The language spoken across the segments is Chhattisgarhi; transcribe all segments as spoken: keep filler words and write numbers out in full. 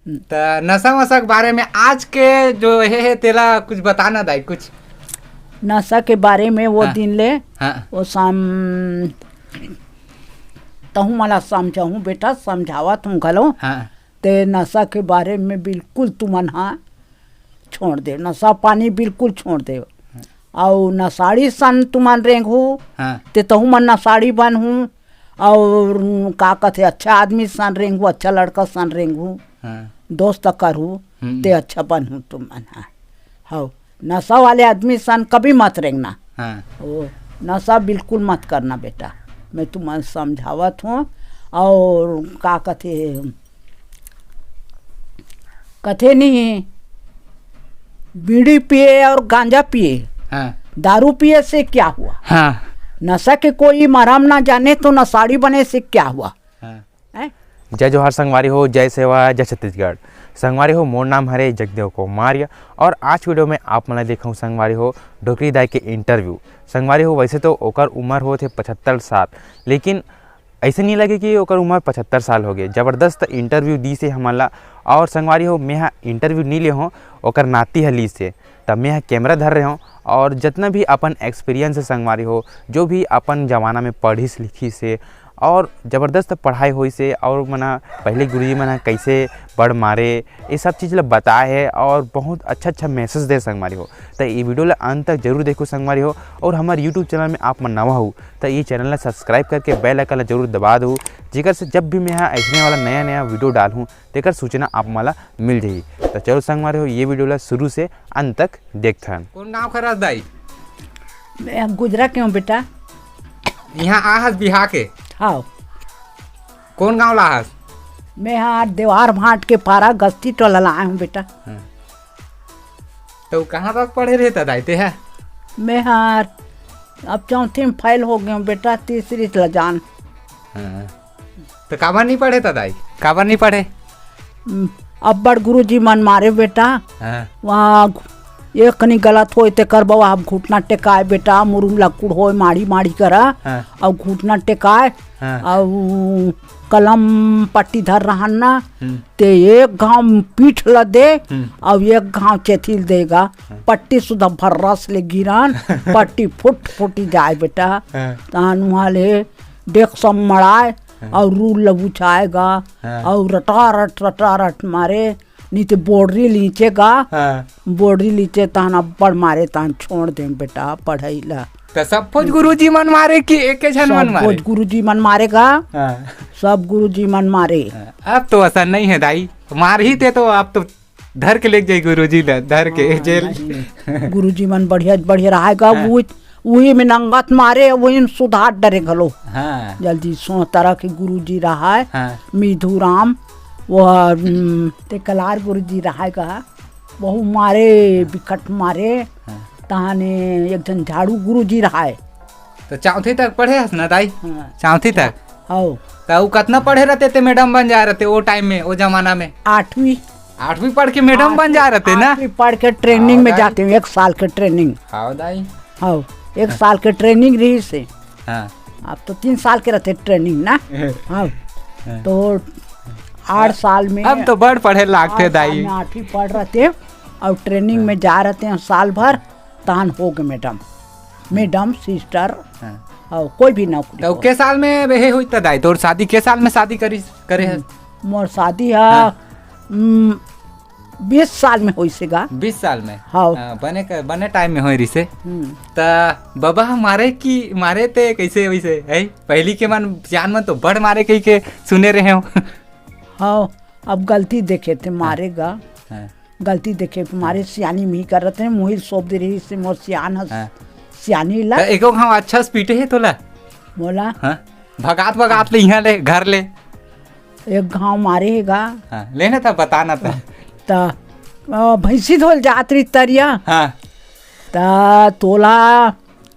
त नशा वशा के बारे में आज के जो हे, हे तेला कुछ बताना दाई, कुछ। नशा के बारे में वो हाँ। दिन ले, हाँ। वो शाम, तहूँ मला समझाहूँ बेटा, समझावत हूँ घलो। हाँ। ते नशा के बारे में बिल्कुल तुमन हा छोड़ दे, नशा पानी बिल्कुल छोड़ दे। अउ नशाड़ी सन तुमन रेंगहू, हाँ। ते तहूँ मन नशाड़ी बनहू। अउ का कथे, अच्छा आदमी सन रेंगहू, अच्छा लड़का सन रेंगहू, हाँ। दोस्त करहू, हम्म। ते अच्छा बनहू तुमन हा। हव, नशा वाले आदमी सन कभी मत रेंगना। हाँ। ओ, नशा बिल्कुल मत करना बेटा, मैं तुमन समझावत हूँ। अउ का कथे, कथे नहीं, बीड़ी पिए और गांजा पिए, हाँ। दारू पिए से क्या हुआ? हाँ। नशा के कोई मरम ना जाने तो नशाड़ी बने से क्या हुआ? हाँ। हैं? जय जोहार संगवारी हो, जय सेवा, जय छत्तीसगढ़। संगवारी हो, मोर नाम हरे जगदेव कुमार और आज वीडियो में आप मन ला देखाहूँ संगवारी हो, डोकरी दाई के इंटरव्यू। संगवारी हो, वैसे तो ओकर उम्र होत हे पचहत्तर साल, लेकिन ऐसे नहीं लगे कि ओकर उम्र पचहत्तर साल हो गए। जबरदस्त इंटरव्यू दी से हमन ला। और संगवारी हो, मैं हा इंटरव्यू नहीं ले हों, ओकर नाती ह ली से, तब मैं हा कैमरा धर रहे हों। और जितना भी अपन एक्सपीरियंस है संगवारी हो, जो भी अपन जमाना में पढ़िस लिखिस हे और जबरदस्त पढ़ाई होइस हे और मना पहले गुरुजी मन हा कैसे बड़ मारे, ये सब चीज़ ला बताए हे और बहुत अच्छा अच्छा मैसेज दे संगवारी हो। तो ये वीडियो ला अंत तक जरूर देखो संगवारी हो। और हमारे यूट्यूब चैनल में आप मन नवा हो तो ये चैनल ला सब्सक्राइब करके बेल आइकन ला जरूर दबा दो, जेकर से जब भी मैं हा ऐसने वाला नया नया वीडियो डालहूँ तेकर सूचना आप मन ला मिल जाही। तो चलो संगवारी हो, ये वीडियो ला शुरू से अंत तक देखथन। कौन गांव खरस दाई? मैं गुजरा के हूँ बेटा। यहाँ आहस बिहा के? हाँ। कौन गांव ला आहस? मैं हा देवार भाट के पारा गस्ती टोला ला आए हूँ बेटा। हाँ। तो कहाँ तक पढ़े रहे था दाई ते है? मैं हा अब चौथी में फेल हो गए हूँ बेटा, तीसरी ला जान। हाँ। तो काबर नहीं पढ़े था दाई? काबर नहीं पढ़े? हम्म, अब्बड़ गुरुजी मन मारे बेटा। हाँ। वहाँ एक कनी गलत होय तेकर बवा अब घुटना टेकाय बेटा, मुरुम लकुड़ होय माड़ी माड़ी करा, हाँ। अब घुटना टेकाय, हाँ। अब कलम पट्टी धर रहन ना, हम्म। ते एक घाव पीठ ल दे, हम्म। अब एक घाव चेथिल देगा, हाँ। पट्टी सुधा भर्रस ले गिरन, पट्टी फुट फुटी जाय बेटा, हाँ। तहन उहाँ ले डेस्क सब मड़ाय, हाँ। अउ रूल ल बुझाय गा, हाँ। अउ रटारट, रटारट मारे, नहीं ते बोर्डरी लीचे गा, हाँ। बोर्डरी लीचे तहन अब्बड़ मारे, तहन छोड़ देम बेटा पढ़ई ला। त सब फौज गुरुजी मन मारे कि एके झन मन सब मारे? फौज गुरुजी मन मारे गा, हाँ। सब गुरुजी मन मारे। हाँ, अब तो असन नहीं है दाई, मारही ते तो अब तो धर के लेके जाई गुरुजी ला, धर के हाँ, जेल। नहीं, नहीं। गुरुजी मन बढ़िया, बढ़िया रहाय गा, हाँ। वो, वही में नंगत मारे, वही में सुधार डरे घलो। हाँ। जल्दी सो तरह के गुरुजी रहाय, हाँ। मिधु राम, वो, हम्म, ते कलार गुरुजी रहाय गा, वहू मारे, बिकट मारे, हाँ। तहाने एक झन झाड़ू गुरुजी रहाय। तो चौथी तक पढ़े हस ना दाई? हाँ। चौथी तक? हौ। त उ कतना पढ़े रहते ते मैडम बन जाए रहते ओ टाइम में, ओ जमाना में? आठवीं। आठवीं पढ़ के मैडम बन जाए रहते ना? आठवीं पढ़ के ट्रेनिंग में जाते हैं, एक साल के ट्रेनिंग। हाँ दाई। हाँ, एक साल के ट्रेनिंग रही से। हाँ। अब तो तीन साल के रहते ट्रेनिंग ना। हाँ। हाँ। तो आठ साल में, हम तो बड़ पढ़े लागते आठ साल दाई। में आठवीं पढ़ रहते हैं और ट्रेनिंग हाँ। में जा रहते हैं साल भर, तान हो गए मैडम। मैडम, सिस्टर, हाँ। और कोई भी नौकरी तो हो। के साल में हे हुई त दाई? तोर शादी के साल में शादी करी, करे है? हम्म, मोर शादी है, हाँ। हम्म, बीस साल में होइसे गा। बीस साल में? हाँ। हाँ, बने क-, बने टाइम में होय रिसे। हम्म। त बबा मारे की, मारे ते कैसे वैसे है? पहली के मन, जान मन तो बड़ मारे कही के सुने रहे हो। हाँ, अब गलती देखे थे, हाँ। मारे गा। हाँ। गलती देखे, मारे सियानी मिही करत रहे, मुही सोप दे रही से मोर सियान हस, हाँ। सियानी ला। त एको घाव अच्छा से पीटे है तोला? मोला? हाँ। भगात भगात ले इहाँ ले, घर ले। एक घाव मारे है गा। हाँ, लेने था, बताना था। त, अ, भैंसी धोल जात रही तरिया। हाँ। त तोला,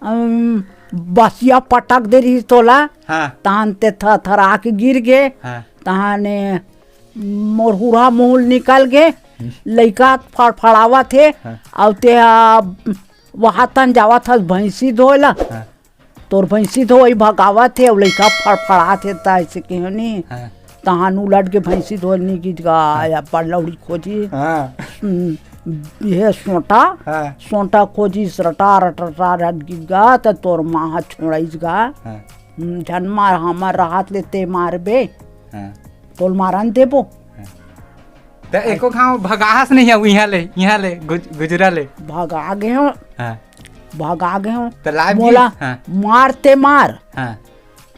अम, बसिया पटक दे रही तोला। हाँ। तान ते थरथरा के गिर गे। हाँ। ताने मोर हुरहा मुहुल निकल गे, लइका फड़फड़ावत हे, हाँ। अउ ते ह वहातन जावत हस भैंसी धोए ला, हाँ। तोर भैंसी धोई भगावत हे, अउ लइका फड़फड़ात हे, त ऐसे कहो नी। हाँ। तहान उलट के भैंसी धोए नी गिस गा, हाँ। या पर लौड़ी खोजी। हाँ। हम्म, ये सोटा, हाँ। सोटा खोजी, रटा, रटा, रटा, रट गिस गा, त तोर माँ ह छोड़ाइस गा। हाँ। हम्म, झन मार, हमर रहत ले ते मारबे, हाँ। तोल मारन देबो। हाँ। त एको घाव भगाहस नहीं है, इहाँ ले, इहाँ ले, गुज-, गुजरा ले। भगा गे हो। हाँ। भगा गे हो। त लाइव मोला हाँ। मारते मार। हाँ।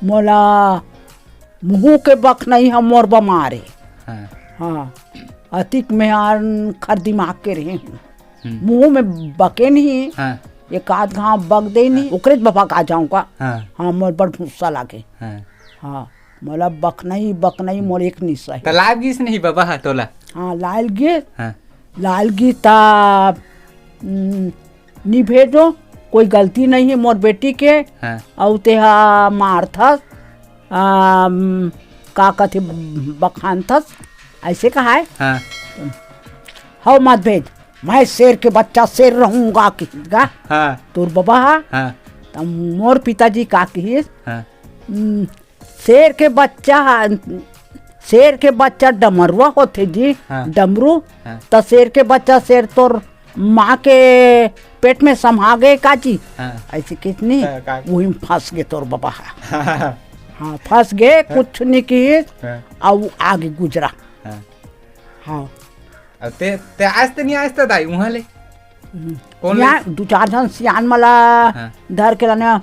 मोला मुहूँ के बक नहीं है, मोर बमार है। हाँ। हाँ। अतिक में आन खर दिमाग के रहे हूँ। हम्म। मुहूँ में बके नहीं। हाँ। एक आध घाव बक दे नहीं। हाँ। ओकरे बबा का जाऊँ का? हाँ। हाँ, मोर बड़ भूसा लागे। हाँ। हाँ। मोला बकनई, बकनई मोर एक निसा हे। त लाल गिस नहीं बबा हा तोला? हाँ, लाल गिस। हाँ। लाल गिस ता, हम्म, नी भेजो, कोई गलती नहीं है मोर बेटी के। हाँ। अउ तेहा मारथस, आ, हम्म, का कथे, बखानथस, ऐसे कहा है? हाँ। हव मत भेज, मैं शेर के बच्चा शेर रहूंगा, किहिस गा। हाँ। तोर बबा हा। हाँ। त मोर पिताजी का किहिस? हाँ। हम्म, शेर के बच्चा, शेर के बच्चा डमरुआ होथे जी, हाँ। डमरू। हाँ। त शेर के बच्चा शेर तोर माँ के पेट में समा गे का जी? हाँ। ऐसे किहिस नहीं, हाँ, का? वही में फंस गे तोर बबा हा। हाँ, फंस गे, हाँ। कुछ नहीं किहिस, हाँ। अउ आगे गुजरा। हाँ। हाँ। अब ते, ते आइस ते नहीं आइस ते दाई, उहाँ ले? हम्म। कौन ले? यहाँ दू चार झन सियान मला हाँ। धर के लाने,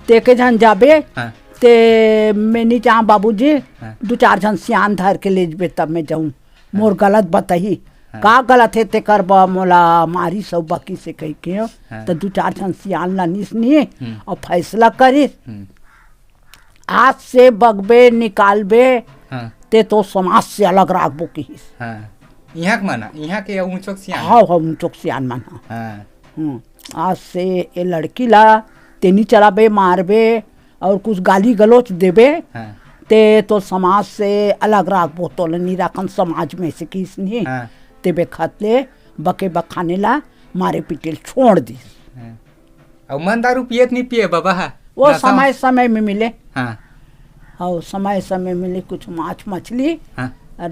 ते के झन जाबे, हाँ। ते मैं नहीं जाऊँ बाबूजी, हाँ। दू चार झन सियान धर के ले जबे तब मैं जाऊँ। हाँ। मोर गलत बताही। हाँ। का गलत हे तेकर बा मोला मारिस अउ बकिस कहि के, हाँ। त दू चार झन सियान लानिस नहीं, हम्म। अउ फैसला करिस। हम्म। आज से बगबे, निकालबे, हाँ। ते तो समाज से अलग राखबो किहिस। हाँ। इहाँ के मन, इहाँ के ऊँचोक सियान। हाँ, हाँ, ऊँचोक सियान मन ह। हाँ। हम्म। आज से ए लड़की ला ते नी चलाबे, मारबे अउ कुछ गाली गलौच देबे, हाँ। ते तो समाज से अलग राखबो, तोला नी राखन समाज में से किहिस नहीं। हाँ। ते बेखत ले बके बखाने ला मारे पीटे ल छोड़ दिस। हाँ। अउ मन दारू पियत नहीं पिए बबा हा? वो नशा समय, समय में मिले। हाँ। अउ समय, समय मिले, कुछ माछ मछली हाँ। अउ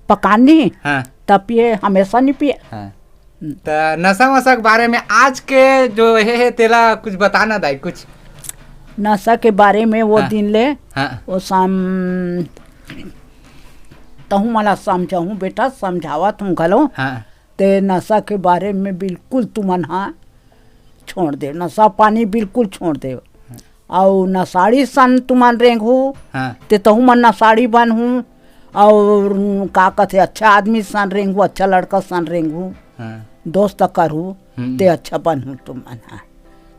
पकानी, हाँ। तब पिए, हमेशा नहीं पिए। हाँ। त नशा वशा के बारे में आज के जो हे, हे, तेला कुछ बताना दाई, कुछ। नशा के बारे में वो हाँ। दिन ले, हाँ। वो शाम, तहूँ मला समझाहूँ बेटा, समझावत हूँ घलो। हाँ। ते नशा के बारे में बिल्कुल तुमन हा छोड़ दे, नशा पानी बिल्कुल छोड़ दे। अउ नशाड़ी सन तुमन रेंगहू, हाँ। ते तहू मन नशाड़ी बनहू, अउ का कथे, अच्छा आदमी सन रेंगहू, अच्छा लड़का सन रेंगहू, हाँ। दोस्त करहू, हम्म। ते अच्छा बनहू तुमन हा।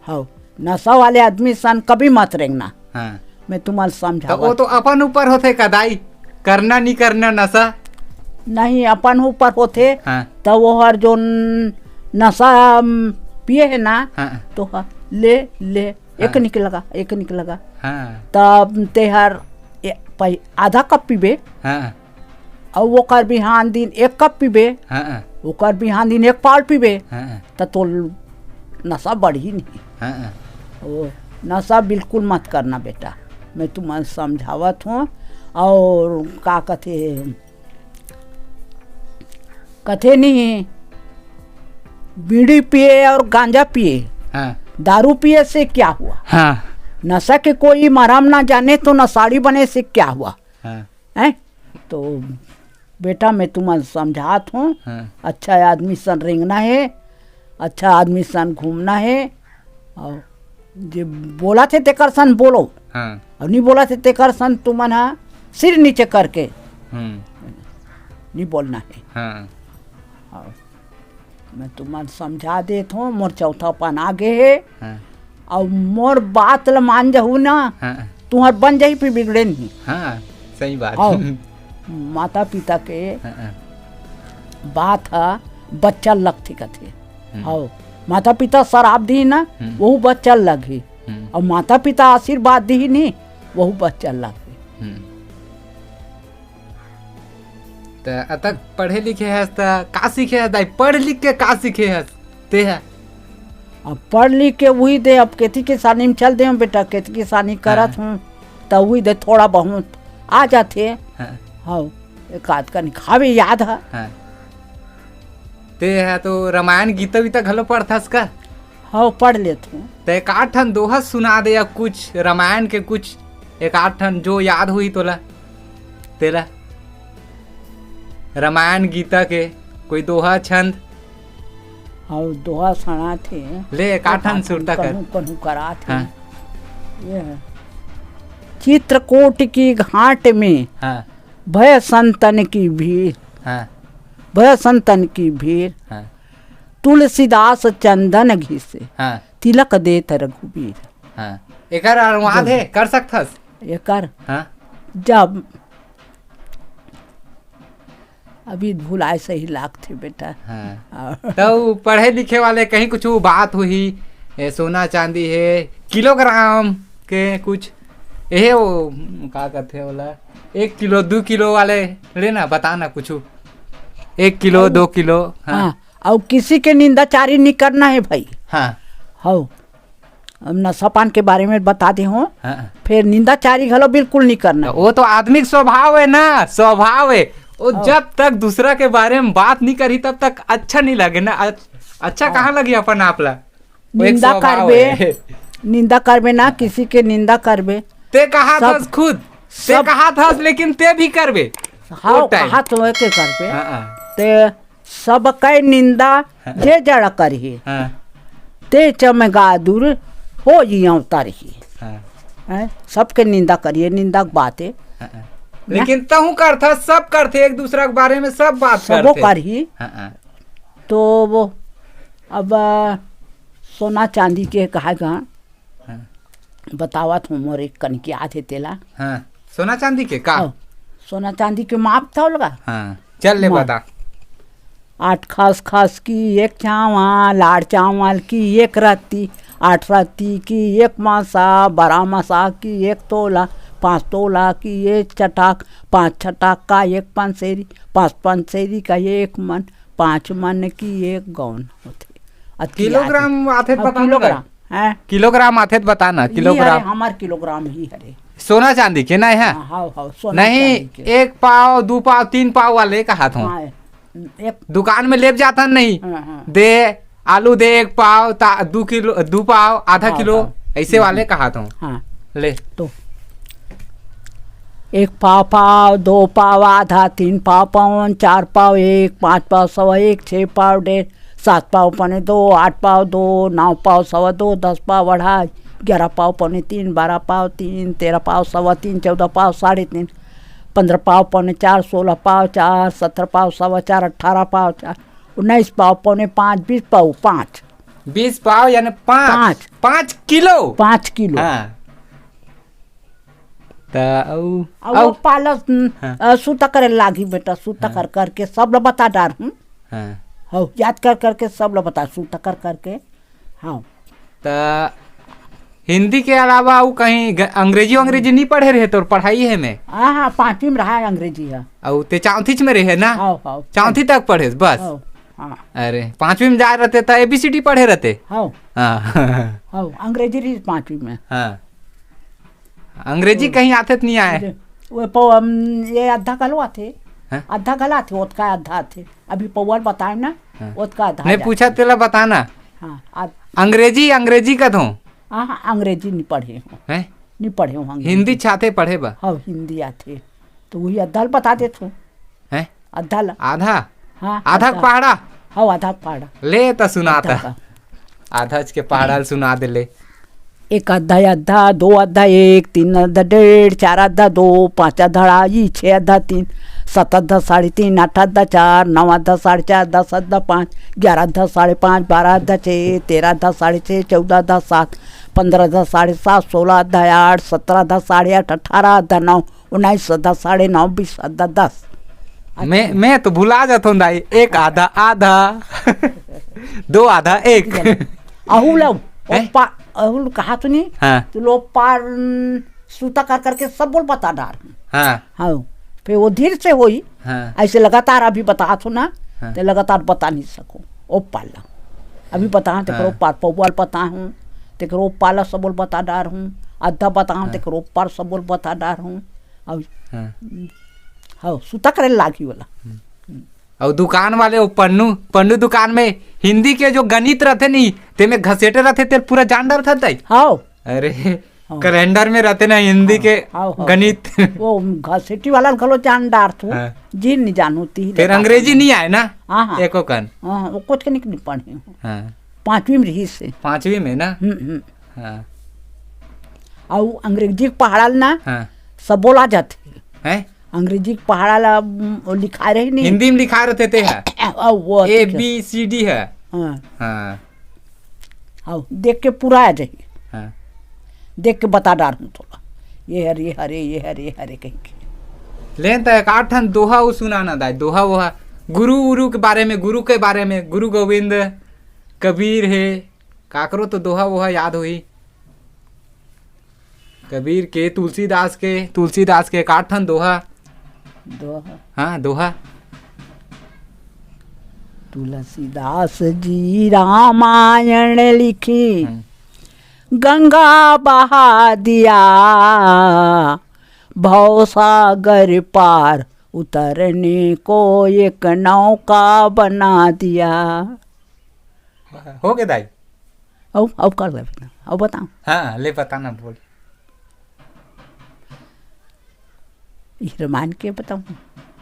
हव, नशा वाले आदमी सन कभी मत रेंगना। हाँ। मैं तुमन त वो समझावत तो अपन ऊपर होथे का दाई, करना नहीं करना नशा। नहीं, अपन ऊपर होथे। हाँ। त वो हर जोन नशा, अम, पिए हे ना, हाँ। तो ह-, ले, ले, एक हाँ। निकलगा, एक निकलगा। हाँ। तब तेहर ए, पै-, आधा कप पीबे, हाँ। अउ ओकर बिहान दिन एक कप पीबे, हाँ। ओकर बिहान दिन एक पाल पीबे, हाँ। त तोर नशा बढ़ही नहीं। हाँ। ओ, नशा बिल्कुल मत करना बेटा, मैं तुमन समझावत हूँ। अउ का कथे, कथे नहीं, बीड़ी पिए अउ गांजा पिए, हाँ। दारू पिए से क्या हुआ? हाँ। नशा के कोई मरम ना जाने तो नशाड़ी बने से क्या हुआ? हाँ। हैं? तो बेटा, मैं तुमन समझात हूँ, हाँ। अच्छा आदमी सन रेंगना हे, अच्छा आदमी सन घूमना हे, अउ जे बोलथे तेकर सन बोलो, हाँ। अउ नहीं बोलथे तेकर सन तुमन हा सिर नीचे करके हम्म। नहीं बोलना हे। हाँ। अउ मैं तुमन समझा देत हूँ, मोर चौथापन आ गे हे। हाँ। अउ मोर बात ल मान जहू ना, हाँ। तुहर बन जाही, फिर बिगड़े नहीं। हाँ, सही बात। हव, माता पिता के हाँ, हाँ। बात ह बच्चा लगथे कथे। हम्म। हव, माता पिता सराप दिही ना, हम्म। वहू बच्चा लगही। हम्म। अउ माता पिता आशीर्वाद दिही नहीं, वहू बच्चा लगही। हम्म। त अतक पढ़े लिखे हस त का सीखे हस दाई? पढ़ लिख के का सीखे हस ते ह? अब पढ़ लिख के उही दे, अब खेती किसानी में चल दे हूँ बेटा, खेती किसानी करत हाँ। हूँ, त उही दे थोड़ा बहुत आ जाथे। हाँ। हव, एक आध कनिक हावे याद ह। हाँ। ते ह तो रामायण गीता वीता घलो पढ़थस का? हव, पढ़ लेथों। ते एक आध ठन दोहा सुना दे या कुछ रामायण के कुछ एक आध ठन जो याद होही तोला, तेला। रामायण गीता के कोई दोहा छंद। हव, दोहा सुनाथे। ले, एक आध ठन सुरता कर। कहूँ, कहूँ कराथे। हाँ। ये है। चित्रकूट की घाट में हाँ। भय संतन की भीड़। हाँ। भय संतन की भीड़। हाँ। तुलसीदास चंदन घिसे। हाँ। तिलक देत रघुबीर। हाँ। एकर अनुवाद जब है, कर सकथस? एकर? हाँ। जब अभी भुलाए सही लागथे बेटा। हाँ। और त उ पढ़े लिखे वाले कहीं कुछ बात होही, ए, सोना चांदी हे, किलोग्राम के कुछ, एहे वो का कथे ओला, एक किलो, दू किलो वाले लेना, बताना कुछ, एक किलो, अउ दो किलो, हाँ। हाँ, अउ किसी के निंदाचारी नहीं करना है भाई। हाँ। हव। अब नशा पान के बारे में बता दे हों, हाँ। फिर निंदाचारी घलो बिल्कुल नहीं करना। वो तो आदमी के स्वभाव है ना, स्वभाव है। वो हाँ। जब तक दूसरा के बारे में बात नहीं करी, तब तक अच्छा नहीं लगे ना। अच-, अच्छा हाँ। कहाँ लगी अपन आप ला? वो एक निंदा स्वभाव करबे, है। निंदा करबे ना, किसी के निंदा करबे। ते कहा सब, थस खुद, ते सब कहा थस, लेकिन ते भी करबे। हाँ, वो time। कहा तो है के करबे। हाँ, हाँ। ते सबकै निंदा हाँ। जे जड़ करही, हाँ। ते चमगा दूर हो जियौं तरही। हाँ। हैं? सबके निंदा करिए, निंदा के बात है। हाँ, हाँ। ना? लेकिन तहूँ करथा, सब करथे, एक दूसरा के बारे में सब बात सबो करथे। करही। हाँ, हाँ। तो वो अब, आ, सोना चांदी के कहा गा, हाँ। बतावत हूँ, मोर एक कनिक याद हे तेला। हाँ, सोना चांदी के का? हाँ, सोना चांदी के माप था लगा। हाँ, चल ले माप। बता। आठ खास खास की एक चावल, आठ चावल की एक रत्ती, आठ रत्ती की एक मासा, बारह मासा की एक तोला, पाँच तोला की एक चटाक, पाँच चटाक का एक पंसेरी, पाँच पंसेरी का एक मन, पाँच मन की एक गौन होथे। अति किलोग्राम आथे। आथे त हाँ, बता ना। किलोग्राम, हैं? किलोग्राम आथे त बता ना, ई किलोग्राम। हरे, हमार किलोग्राम ही हरे। सोना चांदी के ना है? हाँ, हाँ, हाँ, सोना नहीं, चांदी के। एक पाव, दू पाव, तीन पाव वाले कहा था। हाँ, एक दुकान में लेब जाता नहीं। हाँ, हाँ। दे, आलू दे एक पाव, ता-, दू किलो, दू पाव, आधा हाँ, किलो, हाँ। ऐसे हम्म, वाले हम्म। कहा था। हाँ। ले। तो एक पाव, पाव, दो पाव, आधा, तीन पाव, पौन, चार पाव, एक, पाँच पाव, सवा एक, छः पाव, डेढ़, सात पाव, पौने दो, आठ पाव, दो, नौ पाव, सवा दो, दस पाव, अढ़ाई, ग्यारह पाव, पौने तीन, बारह पाव, तीन, तेरह पाव, सवा तीन, चौदह पाव, साढ़े तीन, पन्द्रह पाव, पौने चार, सोलह पाव, चार, सत्रह पाव, सवा चार, अठारह पाव, चार, उन्नीस पाव, पौने पाँच, बीस पाव, पाँच। बीस पाव यानी पाँच। पाँच। पाँच किलो। पाँच किलो। हाँ। त अउ, अउ अउ? वो पालस, न, हाँ। अ, सूता करे लागी बेटा, सूता हाँ। कर करके सब ल बता डार हूँ। हाँ। हौ, याद कर करके सब ल बता, सूता कर करके। हाँ। त हिंदी के अलावा अउ कहीं ग-, अंग्रेजी, अंग्रेजी नहीं पढ़े रहे तोर पढ़ाई है में? हाँ, हाँ, पाँचवीं में रहा है अंग्रेजी है। अउ ते चौथीच में रहे ना? हाँ, हाँ। चौथी तक पढ़े बस? हाँ, हाँ। अरे, पाँचवीं में जाए रहते त एबीसीडी पढ़े रहते? हाँ। हाँ। हाँ, अंग्रेजी रही पाँचवीं में। हाँ। अंग्रेजी हम्म। कहीं आथे त नहीं आए? अरे, वो पौ-, अम, ये आधा घलो आथे। हाँ? आधा घलो आथे, ओतका आधा आथे। अभी पौवल बताए ना, हाँ। ओतका आधा नहीं, आधा पूछा आथे। तेला बताना। हाँ, आध- अंग्रेजी, अंग्रेजी का धो। हाँ, हाँ, अंग्रेजी नहीं पढ़े हूँ। हैं? नहीं पढ़े हूँ अंग्रेजी। हिंदी छाते पढ़े बा? हाँ, हिंदी आथे। तो वही आधा ल बता देत हूँ। हैं? आधा ल। आधा? हाँ, आधा आधा। पहाड़ा? हाँ, आधा पहाड़ा। ले त सुनाता। आधा का। आधाच के पहाड़ा ल सुना दे ले। एक आधा आधा, दो आधा एक, तीन आधा डेढ़, चार आधा दो, पाँच आधा अढ़ाई, छः आधा तीन, सात आधा साढ़े तीन, आठ आधा चार, नौ आधा साढ़े चार, दस आधा पाँच, ग्यारह आधा साढ़े पाँच, बारह आधा छः, तेरह आधा साढ़े छः, चौदह आधा सात, पन्द्रह आधा साढ़े सात, सोलह आधा आठ, सत्रह आधा साढ़े आठ, अठारह आधा नौ, उन्नीस आधा साढ़े नौ, बीस आधा दस। मैं, मैं तो भुला जाता हूँ दाई, एक आधा आधा, दो आधा एक। अहू ला, हैं? ओपा, अहू कहा तो नहीं? हाँ। तो लो पार, न, सूता कर करके सब बोल बता डार। हाँ। हाँ। फिर वो धीरे से होई। हाँ। ऐसे लगातार अभी बता थो ना, हाँ। तो लगातार बता नहीं सको। ओपा ला। अभी बता, तेकरो हाँ। पार पौवाल बता हूँ, तेकरो पाला सब बोल बता डार हूँ, आधा बता हूँ, हाँ। तेकरो पार सब बोल बता डार हूँ। अउ हाँ। हव, सुता करे लागही ओला। अउ दुकान वाले, वो पन्नू, पन्नू दुकान में हिंदी के जो गणित रथे नी, तेमे घसेटे रथे, तेल पूरा जान डारथे दाई। हव। अरे, हाँ। कैलेंडर में रथे ना हिंदी के हाँ, हाँ। गणित। वो घसेटी वाला घलो जान डारथों, हाँ। जी नहीं जानू ती फिर अंग्रेजी नहीं आए ना? हाँ, हाँ। एको कन। हाँ, वो कुछ के नहीं पढ़े हूँ। हाँ। पाँचवीं में रहिस हे। पाँचवीं में ना? हम्म, हम्म। हाँ। अउ अंग्रेजी के पहाड़ा ल ना, हाँ। सब बोला जाथे। हैं? अंग्रेजी के पहाड़ा ला, उम, लिखाए रही नहीं। हिंदी में लिखाए रथे ते ह। अउ वो ए, ठीक है। बी, सी, डी है। हाँ। हाँ। अउ देख के पूरा आ जाही। हाँ। देख के बता डारहूँ तोला। ये हरे, ये हरे, ये हरे, ये हरे कह के। लेन त एक आठ ठन दोहा वो सुनाना दाई, दोहा वोहा। गुरु उरु के बारे में, गुरु के बारे में, गुरु गोविंद, कबीर हे, काकरो तो दोहा वोहा याद होही। कबीर के, तुलसीदास के, तुलसीदास के एक आठ ठन दोहा। दोहा। हाँ, दोहा। तुलसीदास जी रामायण लिखी, हम्म। गंगा बहा दिया, भवसागर पार उतरने को एक नौका बना दिया। हो गे दाई। अउ, अउ कर ले बता, अउ बताओ। हाँ, ले बताना बोल। ई रामायण के बताऊँ,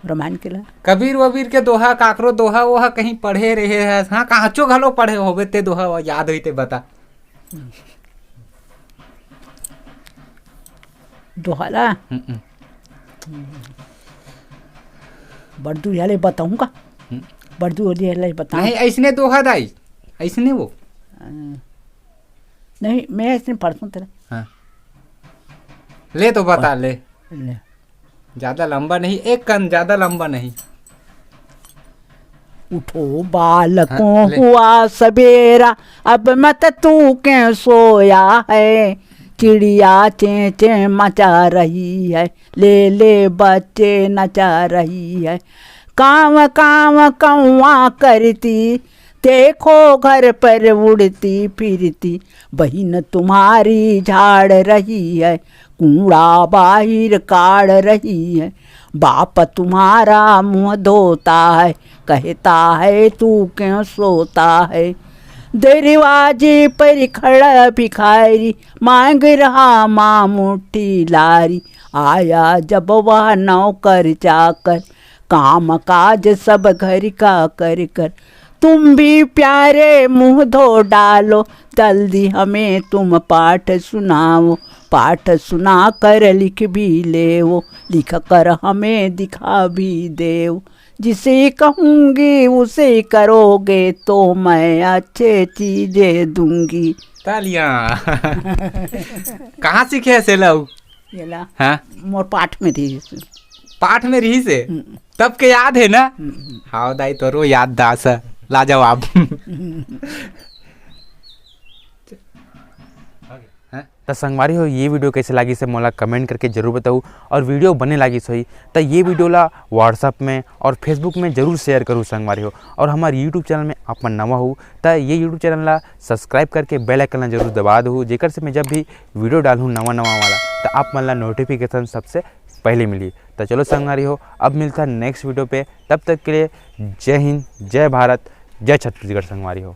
रामायण के ला। कबीर वबीर के दोहा, काकरो दोहा वोहा कहीं पढ़े रहे है? हाँ, कहाँचो घलो पढ़े होबे ते दोहा, वो याद होई ते बता। दोहा ला? हम्म, हम्म। बड़ दूरिहा ले बताऊँ का? हम्म। बड़ दूरिहा ले बताऊँ? नहीं, ऐसने दोहा दाई, ऐसने वो। अ, नहीं, मैं ऐसने पढ़ता हूँ तेरा। हाँ। ले तो बता, ले। ले। ज्यादा लंबा नहीं, एक कन ज्यादा लंबा नहीं। उठो बालकों, हाँ, ले। हुआ सवेरा, अब मत तू के सोया है। चिड़िया चें चें मचा रही है, ले ले बच्चे नचा रही है। काव काव कौआ करती, देखो घर पर उड़ती फिरती, बहिन तुम्हारी झाड़ रही है, कूड़ा बाहिर काढ़ रही है। बाप तुम्हारा मुँह धोता है, कहता है तू क्यों सोता है। दरवाजे पर खड़ा भिखारी, मांग रहा माँ मुट्ठी लारी। आया जब वह नौकर चाकर, काम काज सब घर का कर कर, तुम भी प्यारे मुँह धो डालो, जल्दी हमें तुम पाठ सुनाओ। पाठ सुना कर लिख भी लेवो, लिख कर हमें दिखा भी देवो। जिसे कहूँगी उसे करोगे तो मैं अच्छे चीजें दूँगी। तालियां। कहाँ सीखे हस एला? एला? हाँ? मोर पाठ में रहिस हे। पाठ में रहिस हे? हम्म। तब के याद हे ना? हम्म, हम्म। हाव दाई, तोरो याददास हे, लाजवाब। हम्म। हाँ? त संगवारी हो, ये video कइसे लागिस हे मोला comment करके जरूर बताहू, और video बने लागिस होही त ये video ला WhatsApp में और Facebook में जरूर share करहू संगवारी हो। और हमर YouTube channel में आप मन नवा हो त ये YouTube channel ला subscribe करके bell icon ला जरूर दबा दहू, जेकर से मैं जब भी video डालहूँ नवा नवा वाला त आप मन ला notification सबसे पहले मिली। त चलो संगवारी हो, अब मिलता next video पे, तब तक के लिए जय हिंद, जय भारत, जय छत्तीसगढ़ संगवारी हो।